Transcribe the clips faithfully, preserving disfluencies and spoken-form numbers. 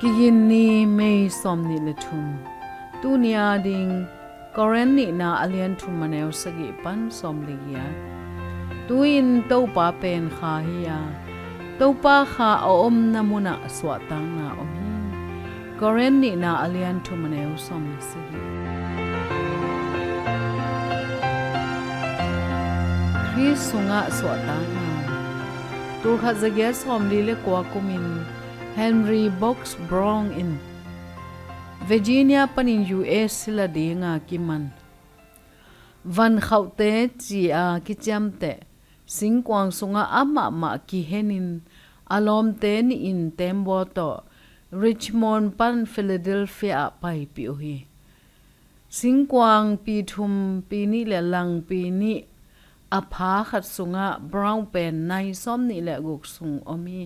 Kigin ni, May sawmnih le thum. Tuni a ding Korin nihna a lian thum a neu sagih pan sawmli giat. Tu-in Topa pen Kha hi a, Topa Kha a omna munah suahtakna om hi. Korin nihna a lian thum a neu sawmli sagih. Khrist sungah suahtakna. Tulkhat zagiat sawmli le kua kumin Henry Box Brown in Virginia panin U S sila dinga kiman, van khauhte ci-a kiciamteh singkuang sungah amahmah kihenin a lawmte nihin tembaw tawh Richmond pan Philadelphia ah paipih uh hi. Singkuang pi thum, pi nih le langpi nih a pha khat sungah Brown pen nai sawmnih le guk sung om hi.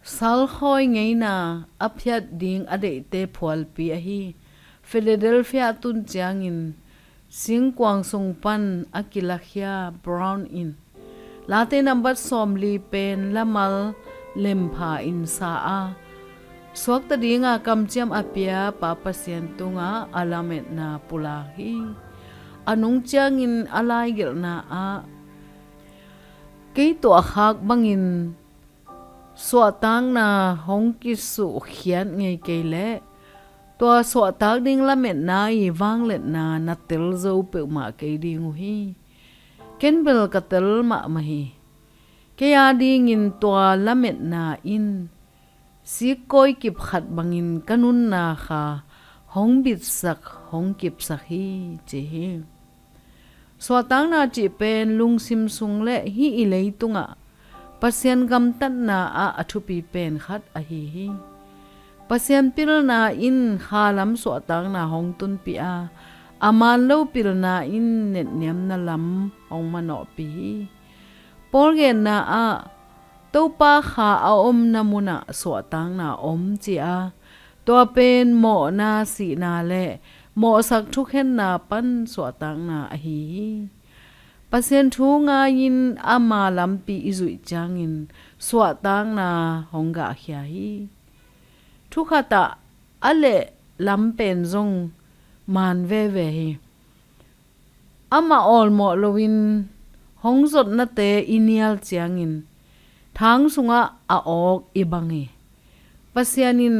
Salkhawi ngeina a phiat ding a deihte phualpi ahi Philadelphia a tun ciangin singkuang sung pan a kilakhia Brown in Late nambat sawmli pen lamal lempha in sa a, suakta dinga kamciam a pia Pa Pasian tungah a lametna pulak hi. A nung ciangin a laigelhna ah, kei tuahkhak bangin suahtakna hong kisuhkhiat ngei kei leh tua suahtak ding lametna i vangliatna na tel zo peuhmah kei ding uh hi. Ken bel ka tel mahmah hi. Kei a dingin tua lametna in sikkawi kip khat bangin ka nunna kha hong bitsak, hong kipsak hi, ci hi. Suahtakna cih pen lungsim sung le hih i leitungah Pasian gamtatna ah a thupi pen khat ahi hi. Pasian pilna in kha lam suahtakna hong tunpih a, a man lo pilna in netniamna lam hong manawhpih hi. Paul genna ah Topa Kha a omna munah suahtakna om ci a, tua pen mawhna, sihna le mawhsak thukhenna pan suahtakna ahi hi. Pasian thu ngai-in ama lampi i zuih ciangin suahtakna hong gahkhia hi. Thukhat ah a leh lam pen zong man veve hi. Amah awlmawh loin hong zotnate i nial ciangin thang sungah a awk i bang hi. Pasian in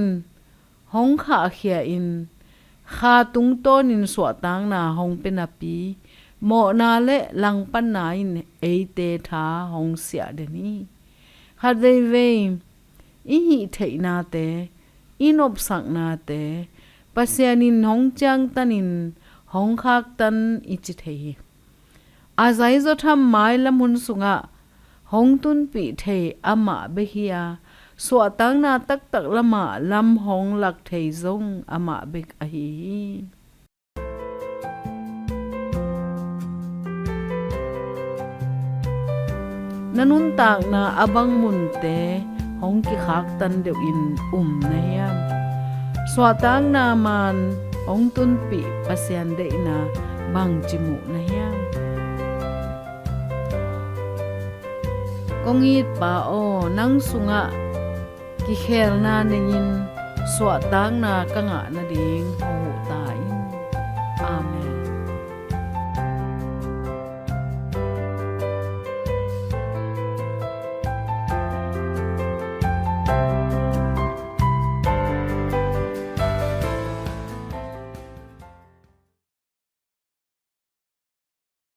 hong khahkhia in kha tungtawnin suahtakna hong pia napi mawhna le langpanna in eite tha hong siah den hi. Khat veivei i hih theihnate, i nopsaknate Pasian in hong ciangtanin hong khaktan i ci thei hi. A zaizaw tham mailam hun sungah hong tunpih thei amah bek hi a, suahtakna taktak lamah lam hong lak thei zong amah bek ahi hi. Na nuntakna a bang munte hong kikhaktan deuhin um na hiam? Suahtakna man hong tunpih Pasian deihna bangci muh na hiam? Kong it Pa aw, nang sungah kikhelna nei-in suahtakna ka ngah nading hong